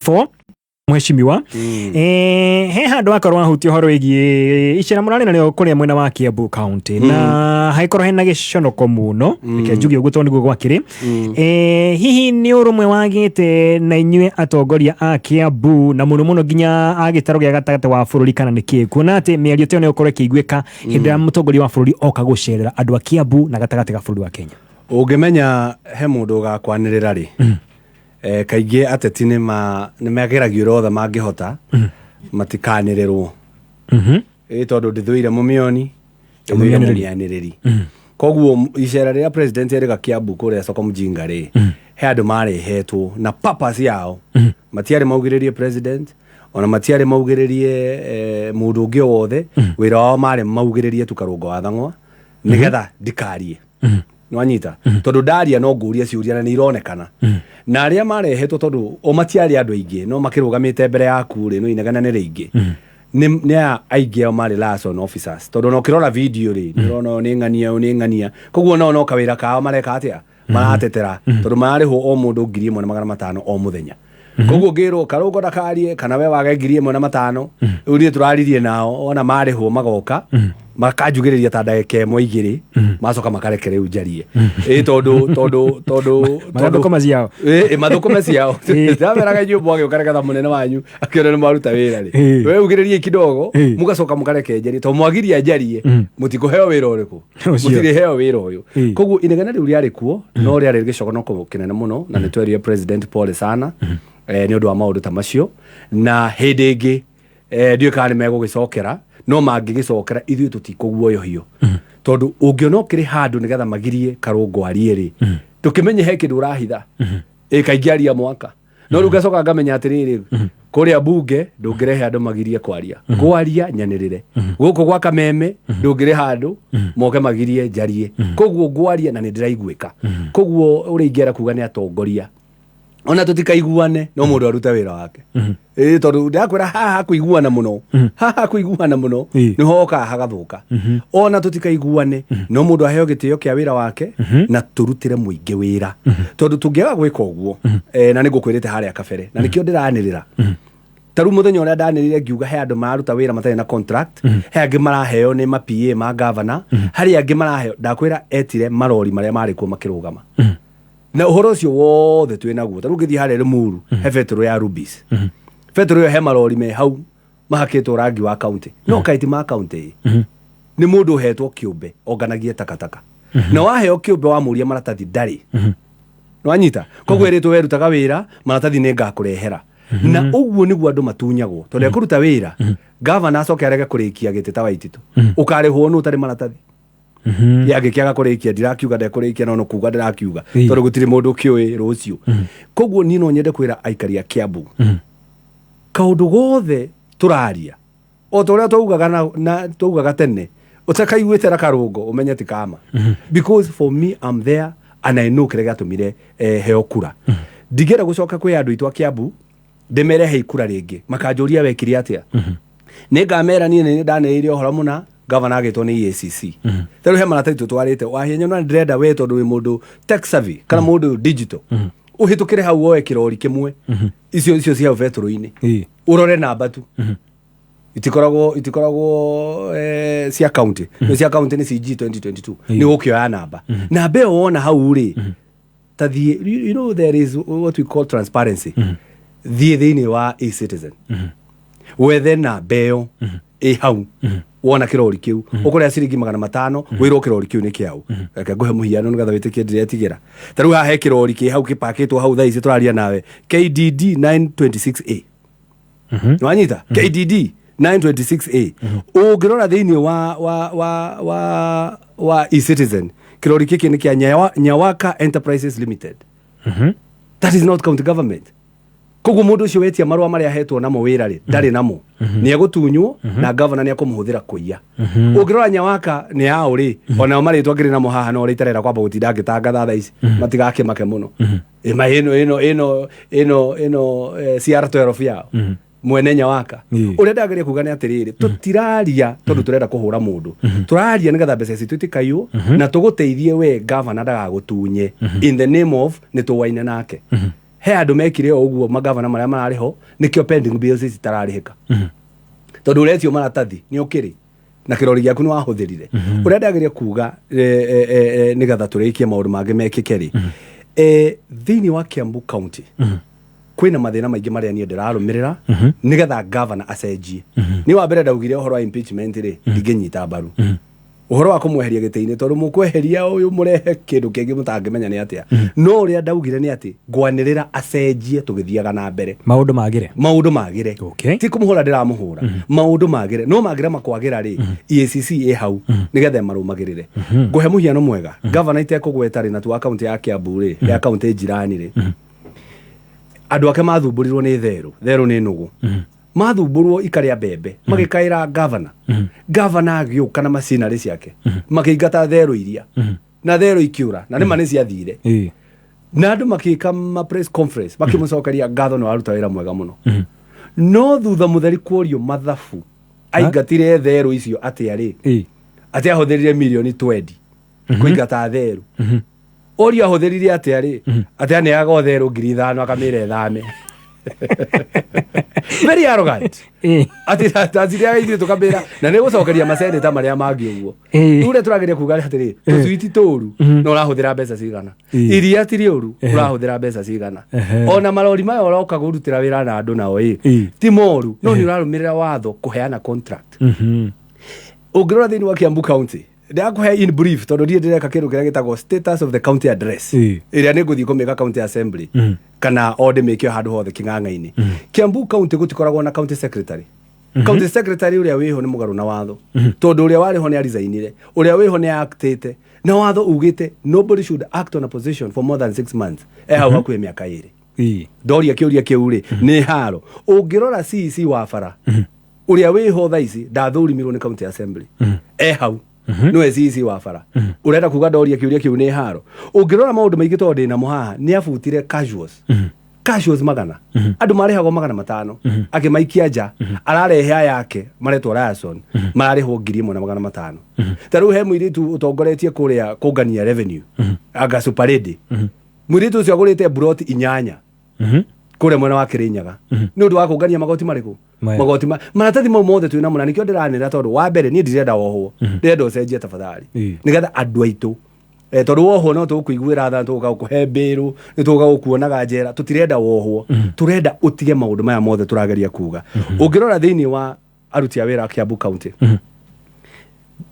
4 mheshimiwa. He handũ akorwo ahutia ũhoro wĩgiĩ icera mũrarĩ narĩo kũrĩa mwena wa Kiambu County na hagĩkorwo hena gĩconoko mũno, reke njuge ũguo tondũ nĩguo gwakĩrĩ. Hihi nĩ ũrũmwe wagĩte na inyuĩ atongoria a Kiambu na mũno mũno nginya a gĩtarũ gĩa gatagatĩ wa bũrũri, kana nĩ kĩĩ, kuona atĩ mĩario ta ĩyo nĩ ĩgũkorwo ĩkĩiguĩka hĩndĩ ĩrĩa mũtongoria wa bũrũri oka gũcerera andũ a Kiambu na gatagatĩ ga bũrũri wa Kenya? Ũngĩmenya he mũndũ ũgakwanĩrĩra rĩ, kaingĩ ateti nĩ mageragia ũrĩa othe mangĩhota matikanĩrĩrwo. Ĩ tondũ ndĩthũire mũmĩoni, ndĩthũire Mũmĩanĩrĩri. Mũmĩanĩrĩri. Koguo icera rĩrĩa president erĩga Kiambu kũrĩa soko mjinga rĩ, he andũ marehetwo na purpose yao. Matiarĩ maugĩrĩrie president, ona matiarĩ maugĩrĩrie mũndũ ũngĩ o wothe. Wĩra wao marĩ maugĩrĩrie tu Karũngo wa Thang'wa nĩgetha ndikarie. Nwanyita? Tondũ ndaria no ngũria ciũria na nĩ ironekana na arĩa marehetwo, tondũ o matiarĩ andũ aingĩ no makĩrũgamĩte mbere yaku rĩ, no inegene nĩ rĩingĩ. Nĩ aya aingĩ ao marĩ liaison officers, tondũ ona ũkĩrora video rĩ, nĩ ũrona ũyũ nĩ ng'ania, ũyũ nĩ ng'ania. Koguo nao no kawĩra kao mareka atĩa, maratetera, tondũ mararĩhwo o mũndũ 1500 o mũthenya. Koguo ngĩrwo Karũngo ndakarie kana we wage 1500. Rĩu niĩ tũraririe nao, ona marĩhwo magoka makanjugĩrĩria ta ndagĩka ĩmwe igĩrĩ, macoka makareke rĩu njarie. Ĩ tondũ Magathũkũma ciao. Ĩ mathũkũme ciao. Ndameraga inyuĩ mwagĩũka nĩgetha mũnene wanyu akĩone nĩ mwaruta wĩra rĩ, we ugĩrĩrie kidogo, mũgacoka mũkareke njarie, tondũ mwagiria njarie mũtikũheo wĩra ũrĩkũ. Ũcio. Mũtirĩheo wĩra ũyũ. Koguo inegene rĩu rĩarĩ kuo, no rĩarĩ gĩcogonoko kĩnene mũno, na nĩ twerire president pole sana nĩ ũndũ wa maũndũ ta macio. Na hĩndĩ ĩngĩ ndiũĩ kana nĩ megũgĩcokera, no mangĩgĩcokera ithuĩ tũtikũguoyohio, tondũ ũngĩona ũkĩrĩ handũ nĩgetha magirie Karũngo arie rĩ, ndũkĩmenye he kĩndũ ũrahitha. Ĩ kaingĩ aria mwaka no rĩu ngacoka ngamenya atĩrĩrĩ, kũrĩa bunge ndũngĩrehe andũ magirie kwaria, ngwaria nyanĩrĩre. Gũkũ gwa Kameme ndũngĩrĩha andũ moke magirie njarie. Koguo ngwaria na nĩ ndĩraiguĩka. Koguo ũrĩa ingĩenda kuga nĩ atongoria, ona tũtikaiguane, no mũndũ arute wĩra wake. Ĩ tondũ ndakwĩra haha kũiguana mũno, haha kũiguana mũno nĩ hokaga hagathũka. Ona tũtikaiguane, no mũndũ aheo gĩtĩo kĩa wĩra wake na tũrutĩre mũingĩ wĩra, tondũ tũngĩaga gwĩka ũguo, na nĩ ngũkwĩrĩte harĩa kabere, na nĩkĩo ndĩranĩrĩra. Ta rĩu mũthenya ũrĩa ndanĩrĩire ngiuga he andũ mararuta wĩra matarĩ na contract, he angĩ maraheo nĩ ma PA ma governor, harĩ angĩ maraheo. Ndakwĩra etire marori marĩa marĩ kuo makĩrũgama na ũhoro ũcio wothe twĩ naguo. Ta rĩu ũngĩthiĩ harĩa Limuru, he betũrũ ya Rubis, betũrũ ĩyo he marori me hau mahakĩtwo rangi wa county, no kaĩ ti ma county ĩ, nĩ mũndũ ũhetwo kĩũmbe onganagie takataka. Na waheo kĩũmbe wamũria maratathi ndarĩ. Nwanyita? Koguo ĩrĩtwo werutaga wĩra, maratathi nĩ ngakũrehera. Na ũguo nĩguo andũ matunyagwo, tondũ ekũruta wĩra, gavana acoke arege kũrĩkia gĩtĩ ta Waititu, ũkarĩhwo nũ ũtarĩ maratathi? Ye angĩkĩaga kũrĩkia, ndirakiuga ndekũrĩkia, no kuga ndĩrakiuga, tondũ gũtirĩ mũndũ ũkĩũĩ rũciũ. Koguo niĩ no nyende kwĩra aikari a Kiambu, kaũndũ gothe tũraria, o ta ũrĩa twaugaga na twaugaga tene, ũtakaiguĩte na Karũngo ũmenye ti kama, because for me, I'm there and I know kĩrĩa gĩatũmire heo kura. Ndingĩenda gũcoka kwĩ andũ aitũ a Kiambu ndĩmere hei kura rĩngĩ, makanjũria wekire atĩa. Nĩ ngamera niĩ nĩ ndanĩrĩire ũhoro mũna gavana agĩtwo nĩ EACC. Ta rĩu he maratathi tũtwarĩte Wahinya, na ndĩrenda we, tondũ wĩ mũndũ tech savvy kana mũndũ digital, ũhĩtũkĩre hau woe kĩrori kĩmwe icio cia hau betũrũ-inĩ, ũrore namba tu. Itikoragwo cia county, no cia county nĩ CG 2022. Nĩ ũgũkĩoya namba ĩyo wona hau rĩ, ta thiĩ, you know there is what we call transparency. Thiĩ thĩinĩ wa eCitizen, wethe namba ĩyo ĩ hau. Wona kĩrori kĩu ũkũrĩa ciringi 500, wĩrwo kĩrori kĩu nĩ kĩaũ. Reke ngũhe mũhiano nĩgetha wĩtĩkie ndiretigĩra. Ta rĩu haha he kĩrori kĩ hau kĩpakĩtwo hau thaa ici tũraria nawe, KDD 926A. Nĩwanyita? KDD 926A. Ũngĩrora thĩinĩ wa eCitizen, kĩrori gĩkĩ nĩ kĩa Nyawaka Enterprises Limited. That is not county government. Koguo mũndũ ũcio wetia marũa marĩa ahetwo namo wĩra rĩ, ndarĩ namo, nĩ egũtunywo na gavana nĩ ekũmũhũthĩra kũiya. Ũngĩrora Nyawaka nĩ yao rĩ, onao marĩtwa ngĩrĩ namo haha, no ũrĩa itarenda kwamba gũtinda ngĩtangatha thaa ici matigakĩmake mũno. Ĩma ĩno CR12 yao mwene Nyawaka. Ũrĩa ndageria kuga nĩ atĩrĩrĩ, tũtiraria tondũ tũrenda kũhũra mũndũ, tũraria nĩgetha mbeca citũ itikaiywo na tũgũteithie we gavana ndagagũtunye in the name of nĩ tũwaine nake. He andũ mekire o ũguo, magavana marĩa mararĩ ho, nĩkĩo pending bills citararĩhĩka, tondũ ũretio maratathi nĩ ũkĩrĩ na kĩrori gĩaku nĩ wahũthĩrire. Ũrĩa ndageria kuga, nĩgetha tũrĩkie maũndũ mangĩ mekĩke rĩ, thĩinĩ wa Kiambu County kwĩna mathĩna maingĩ marĩa niĩ ndĩrarũmĩrĩra nĩgetha governor acenjie. Nĩ wa mbere ndaugire ũhoro wa impeachment rĩ, ndingĩnyita mbaru ũhoro wa kũmweheria gĩtĩ-inĩ, tondũ mũkweheria ũyũ mũrehe kĩndũ kĩngĩ mũtangĩmenya nĩ atĩa. No ũrĩa ndaugire nĩ atĩ ngwanĩrĩra acenjie tũgĩthiaga na mbere. Maũndũ magĩre. Maũndũ magĩre. Ti kũmũhũra ndĩramũhũra, maũndũ magĩre. No magĩre makwagĩra rĩ, EACC ĩ hau nĩgetha ĩmarũmagĩrĩre. Ngũhe mũhiano mwega, gavana itekũgweta rĩ, na tu wa kaunti ya Kiambu rĩ, ya kaunti njirani rĩ, andũ ake mathumbũrirwo nĩ therũ. Therũ nĩ nũgũ. Mathumbũrwo ikarĩa mbembe, magĩkaĩra gavana. Gavana agĩũka na macinarĩ ciake, makĩingata therũ iria, na therũ ikiũra, na nĩma nĩ ciathire. Na andũ makĩka ma press conference makĩmũcokeria ngatho nĩ waruta wĩra mwega mũno. No thutha mũtheri kuorio mathabu aingatire therũ icio atĩa rĩ, atĩ ahũthĩrire mirioni 20 kũingata therũ. Ũrio ahũthĩrire atĩa rĩ, atĩ aneaga o therũ 5,000 akamĩra ĩthame. Very arrogant. Atĩ taciriaga ithuĩ tũkamĩra na nĩ gũcokeria maseneta marĩa mangĩ ũguo. Rĩu ũrĩa tũrageria kuga nĩ atĩrĩ, tũcui ti tũru, no ũrahũthĩra mbeca cigana? Iria ti rĩũru, ũrahũthĩra mbeca cigana? Ona marori maya ũroka kũrutĩra wĩra na andũ nao ĩ, ti moru, no nĩ ũrarũmĩrĩra watho kũheana contract. Ũngĩrora thĩinĩ wa Kiambu County, ndakũhe in brief tondũ ndiĩ ndĩreka kĩndũ kĩrĩa gĩtagwo status of the county address, ĩrĩa nĩ ngũthiĩ kũmĩka county assembly kana o ndĩmĩke o handũ hothe kĩng'ang'a-inĩ. Kiambu County gũtikoragwo na county secretary. County secretary ũrĩa wĩho nĩ mũgarũ na watho, tondũ ũrĩa warĩ ho nĩ arizainire, ũrĩa wĩho nĩ actĩte na watho ugĩte nobody should act on a position for more than 6 months. E hau hakuhĩ mĩaka 2. Ndoria kĩũria kĩu rĩ, nĩ haro. Ũngĩrora CEC wa bara ũrĩa wĩho thaa ici ndathũrimirwo nĩ county assembly, e hau nĩwe CEC wa bara. Ũrenda kuga ndoria kĩũria kĩu nĩ haro. Ũngĩrora maũndũ maingĩ, tondũ ndĩnamo haha, nĩ abutire casuals, casuals magana, andũ marĩhagwo 500, akĩmaikia nja, ararehe aya ake maretwo Ryerson, mararĩhwo 1,500. Ta rĩu he mũirĩtu ũtongoretie kũrĩa kũngania revenue, anga super lady. Mũirĩtu ũcio agũrĩte mburoti inyanya kũrĩa mwena wa Kĩrĩnyaga nĩ ũndũ wa kũngania magoti marĩkũ? Maya. Magoti ma maratathi mau mothe twĩ namo, na nĩkĩo ndĩranĩra, tondũ wa mbere niĩ ndirenda wohwo, ndĩrenda ũcenjie tafadhali, nĩgetha andũ aitũ, tondũ wohwo no tũgũkũiguĩra tha, tũgũka gũkũhe mbĩrũ, nĩ tũgũka gũkuonaga njera. Tũtirenda wohwo, tũrenda ũtige maũndũ maya mothe tũrageria kuga. Ũngĩrora thĩinĩ wa aruti a wĩra a Kiambu County,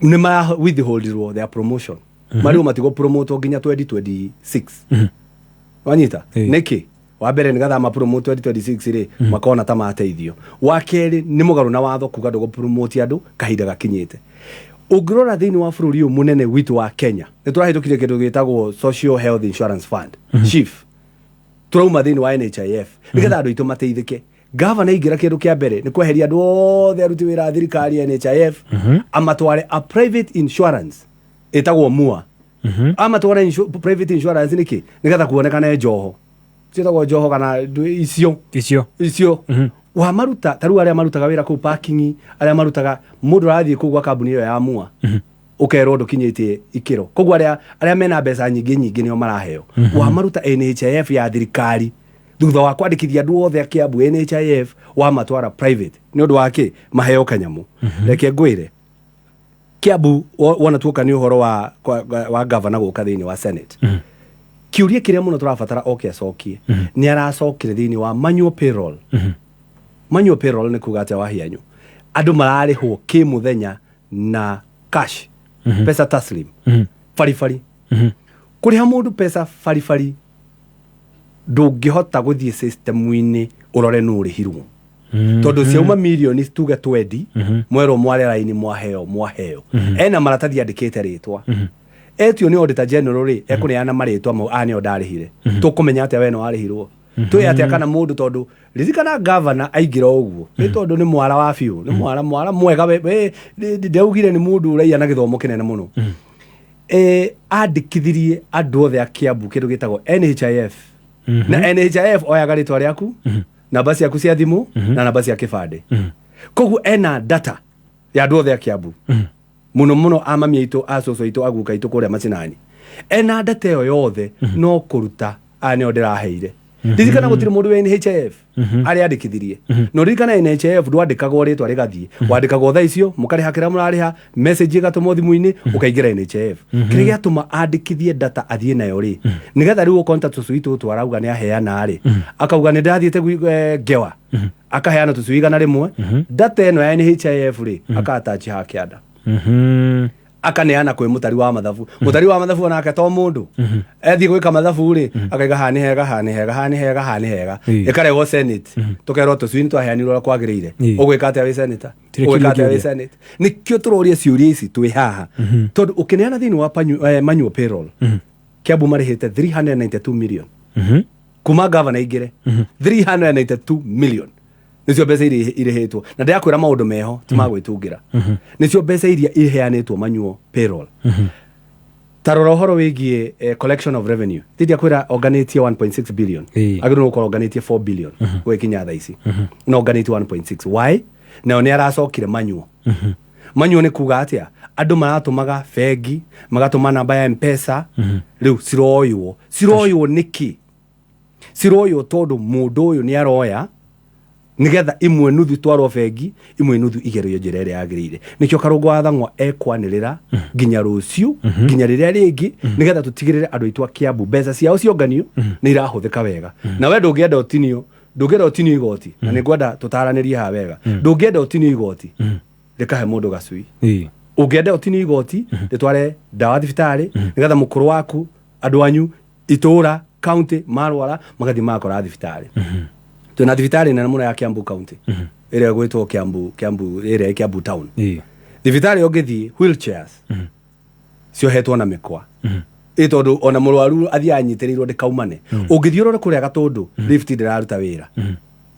nĩ mara withholdirwo their promotion, marĩo matigũ promotwo nginya 2026. Wanyita? Nĩkĩ? Wa mbere, nĩgetha ma promote 2026 rĩ, makona ta mateithio. Wa kerĩ, nĩ mũgarũ na watho kuga ndũgũ promote andũ kahinda gakinyĩte. Ũngĩrora thĩinĩ wa bũrũri ũyũ mũnene witũ wa Kenya, nĩ tũrahĩtũkire kĩndũ gĩtagwo Social Health Insurance Fund, SHIF. Tũrauma thĩinĩ wa NHIF nĩgetha andũ aitũ mateithĩke. Gavana aingĩra, kĩndũ kĩa mbere nĩ kweheria andũ othe aruti wĩra a thirikari ya NHIF, amatware a private insurance ĩtagwo MUA. Amatware private insurance nĩkĩ? Nĩgetha kuonekane njoho ciĩtagwo njoho kana icio. Icio. Icio wamaruta, ta rĩu arĩa marutaga wĩra kũu parking, arĩa marutaga, mũndũ arathiĩ kũu gwa kambuni ĩyo ya MUA, ũkerwo ndũkinyĩtie ikĩro. Koguo arĩa mena mbeca nyingĩ nyingĩ nĩo maraheo. Wamaruta NHIF ya thirikari thutha wa kwandĩkithia andũ othe a Kiambu NHIF, wamatwara private nĩ ũndũ wa kĩ? Maheo kanyamũ. Reke ngwĩre, Kiambu wona tuoka nĩ ũhoro wa gavana gũka thĩinĩ wa senate, kĩũria kĩrĩa mũno tũrabatara oke acokie, nĩ aracokire thĩinĩ wa manual payroll. Manual payroll nĩ kuga atĩa, Wahianyu? Andũ mararĩhwo kĩmũthenya na cash, pesa taslim, baribari. Kũrĩha mũndũ pesa baribari, ndũngĩhota gũthiĩ system-inĩ ũrore nũ ũrĩhirwo, tondũ ciauma mirioni tuge twendi, mwerwo mware raini, mwaheo mwaheo. Ena maratathi andĩkĩte rĩtwa, etio nĩ auditor general rĩ, ekũneana marĩtwa mau, aya nĩo ndarĩhire. Tũkũmenya atĩa we no warĩhirwo? Twĩ atĩa kana mũndũ? Tondũ ririkana gavana aingĩra ũguo nĩ tondũ nĩ mwara wa biũ, nĩ mwara mwara mwega. We ndaugire nĩ mũndũ ũraiya na gĩthomo kĩnene mũno. Andĩkithirie andũ othe a Kiambu kĩndũ gĩtagwo NHIF, na NHIF oyaga rĩtwa rĩaku, namba ciaku cia thimũ na namba cia kĩbandĩ. Koguo ena data ya andũ othe a Kiambu, mũno mũno a mami aitũ, a cũcũ aitũ, a guka aitũ kũrĩa macinani. Ena data ĩyo yothe, no kũruta aya nĩo ndĩraheire. Ririkana gũtirĩ mũndũ wa NHIF arĩa andĩkithirie, no ririkana NHIF ndwandĩkagwo rĩtwa rĩgathiĩ, wandĩkagwo thaa icio mũkarĩha kĩrĩa mũrarĩha, message ĩgatũmwo thimũ-inĩ ũkaingĩra NHIF. Kĩrĩa gĩatũma andĩkithie data athiĩ nayo rĩ, nĩgetha rĩu okorwo nĩ ta tũcui tũtũ arauga nĩ aheana rĩ, akauga nĩ ndathiĩte ngewa, akaheana tũcui 100, data ĩno ya NHIF rĩ, aka-attach haha kĩanda, akaneana kwĩ mũtari wa mathabu. Mũtari wa mathabu onake to mũndũ, ethiĩ gwĩka mathabu rĩ, akaiga haha nĩ hega, haha nĩ hega, haha nĩ hega, haha nĩ hega. Ĩkarehwo Senate, tũkerwo tũcui nĩ twaheanirwo ũrĩa kwagĩrĩire. Ũgwĩka atĩa wĩ senator? Tirĩ Ũgwĩka kĩũria atĩa wĩ kĩũria. Senate? Nĩkĩo tũroria ciũria ici twĩ haha, tondũ ũkĩneana thĩinĩ wa manual payroll, Kiambu marĩhĩte 392 million kuma gavana aingĩre. 392 million nĩcio mbeca iria irĩhĩtwo, na ndĩrakwĩra maũndũ meho ti ma gwĩtungĩra, nĩcio mbeca iria iheanĩtwo manual payroll. Ta rora ũhoro wĩgiĩ collection of revenue, tindia kwĩra onganĩtie 1.6 billion. Agĩrĩirwo gũkorwo onganĩtie 4 billion gũgĩkinya thaa ici, no onganĩtie 1.6. Why? Nayo nĩ aracokire manual. Manual nĩ kuga atĩa? Andũ maratũmaga bengi, magatũma namba ya Mpesa, rĩu ciroywo. Ciroywo nĩkĩ? Ciroywo tondũ mũndũ ũyũ nĩ aroya nigetha imwe nuthu twarwo bengi, imwe nuthu igerio njĩra ĩrĩa yagĩrĩire. Nĩkĩo Karũngũ wa Thang'wa ekwanĩrĩra nginya rũciũ, nginya rĩrĩa rĩngĩ, nĩgetha tũtigĩrĩre andũ aitũ a Kiambu mbeca ciao cionganio nĩ irahũthĩka wega. Na we ndũngĩenda ũtinio, ndũngĩenda ũtinio igoti, na nĩ ngwenda tũtaranĩrie haha wega, ndũngĩenda ũtinio igoti rĩkahe mũndũ gacui. Ũngĩenda ũtinio igoti rĩtware ndawa thibitarĩ, nĩgetha mũkũrũ waku, andũ anyu, itũra, county marwara magathiĩ magakora thibitarĩ. Twĩna thibitarĩ nene mũno ya Kiambu County ĩrĩa ĩgwĩtwo Kiambu, ĩrĩa ĩ Kiambu town. Thibitarĩ ũngĩthiĩ, wheelchairs ciohetwo na mĩkwa ĩ, tondũ ona mũrwaru athiaga anyitĩrĩirwo ndĩkaumane. Ũngĩthiĩ ũrore kũrĩa Gatũndũ, lift ndĩraruta wĩra.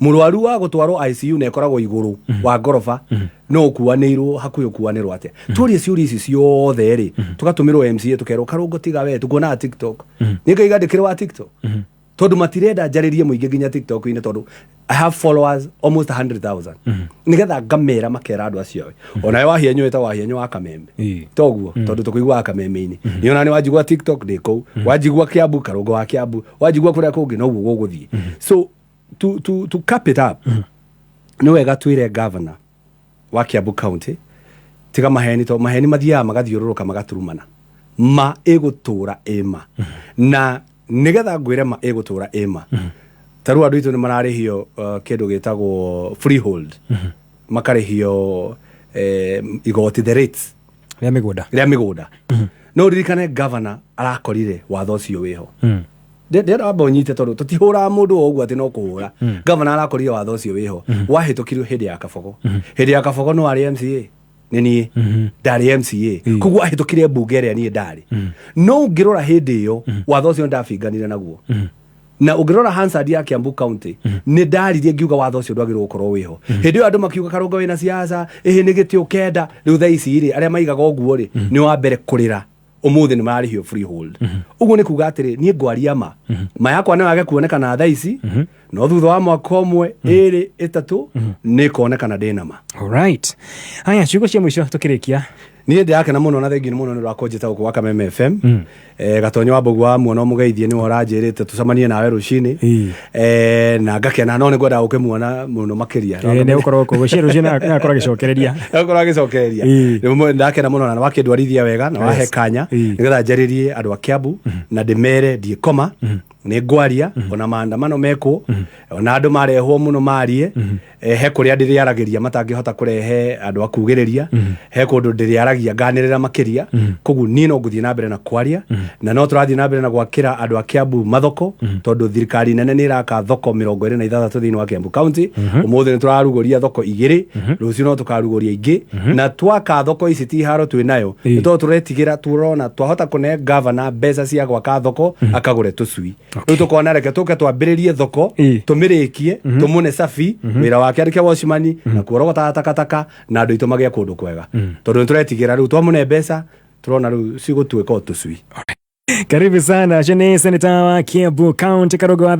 Mũrwaru wa gũtwarwo ICU na ĩkoragwo igũrũ wa ngoroba, no ũkuanĩirwo hakuhĩ, ũkuanĩrwo atĩa? Tũrie ciũria ici ciothe rĩ, tũgatũmĩrwo MCA, tũkerwo Karũngo tiga we tũkuonaga TikTok. Nĩ ngaiga ndĩkĩrĩ wa TikTok, tondũ matirenda njarĩrie mũingĩ nginya TikTok-inĩ, tondũ I have followers almost 100,000, nigetha ngamera makera andũ acio onawe wahienyo ĩtagwo wahienyo wa Kameme. Toguo tondũ tũkũiguaga Kameme-inĩ, nĩ ona nĩ wanjigua TikTok ndĩ kũu, wanjigua Kiambu Karũngo wa Kiambu, wanjigua kũrĩa kũngĩ noguo gũgũthiĩ. So to cap it up, nĩ wega twĩre governor wa Kiambu County tiga maheni, to maheni mathiaga magathiũrũrũka magaturumana. Ma ĩgũtũra ĩma, na nĩgetha ngwĩre ma ĩgũtũra ĩma, ta rĩu andũ aitũ nĩ mararĩhio kĩndũ gĩtagwo freehold, makarĩhio igoti, the rates rĩa mĩgũnda. Rĩa mĩgũnda. No ririkane governor arakorire watho ũcio wĩho. Ndĩrenda wamba ũnyite, tondũ tũtihũraga mũndũ o ũguo atĩ no kũhũra. Governor arakorire watho ũcio wĩho, wahĩtũkirio hĩndĩ ya Kabogo. Hĩndĩ ya Kabogo no arĩ MCA, nĩ niĩ ndarĩ MCA, koguo ahĩtũkire mbunge ĩrĩa niĩ ndarĩ. No ũngĩrora hĩndĩ ĩyo watho ũcio ndabinganire naguo, na ũngĩrora Hansard ya Kiambu County nĩ ndaririe ngiuga watho ũcio ndwagĩrĩirwo gũkorwo wĩho. Hĩndĩ ĩyo andũ makiuga Karũngo wĩna siasa, ĩhĩ nĩ gĩtĩ ũkenda. Rĩu thaa ici rĩ, arĩa maigaga ũguo rĩ, nĩ wa mbere kũrĩra ũmũthĩ nĩ mararĩhio freehold. Ũguo nĩ kuga atĩrĩ, niĩ ngwaria ma, ma yakwa no yage kuonekana thaa ici, no thutha wa mwaka ũmwe, 2, 3 nĩ ĩkonekana ndĩna ma. Alright. Haya, ciugo cia mũico tũkĩrĩkia. Niĩ ndĩrakena mũno na thengiũ mũno nĩ ũndũ wa kũnjĩta gũkũ gwa Kameme FM. Gatonyo wa Mbogu wa muona mũgeithie, nĩwe ũranjĩrĩte tũcemanie nawe rũcinĩ. Na ngakena, no nĩ ngwendaga gũkĩmuona mũno makĩria. Nĩ gũkorwo kũ rũciũ nĩ akorwo agĩcokereria. Akorwo agĩcokereria. Ndakena mũno na wakĩndwarithia wega na wahe kanya nĩgetha njarĩrie andũ a Kiambu na ndĩmere ndiĩkoma, nĩ ngwaria ona maandamano mekwo, ona andũ marehwo mũno marie. He kũrĩa ndĩrĩaragĩria matangĩhota kũrehe andũ a kugĩrĩria, he kũndũ ndĩrĩaragia nganĩrĩra makĩria. Koguo niĩ no ngũthiĩ na mbere na kwaria, na no tũrathiĩ na mbere na gwakĩra andũ a Kiambu mathoko, tondũ thirikari nene nĩ ĩraka thoko 26 thĩinĩ wa Kiambu County. Ũmũthĩ nĩ tũrarugũria thoko 2, rũciũ no tũkarugũria ingĩ. Na twaka thoko ici ti haro twĩ nayo, nĩ tondũ tũretigĩra, tũrona twahota kũne gavana mbeca cia gwaka thoko akagũre tũcui. Rĩu tũkona reke tũke twambĩrĩrie thoko, tũmĩrĩkie, tũmũne cabi wĩra wake andĩke watchman na kuorogotaga takataka, na andũ aitũ magĩe kũndũ kwega, tondũ nĩ tũretigĩra rĩu twamũne mbeca tũrona rĩu cigũtuĩka o tũcui. Karibu sana. Acio nĩ Senator wa Kiambu County Karũngo wa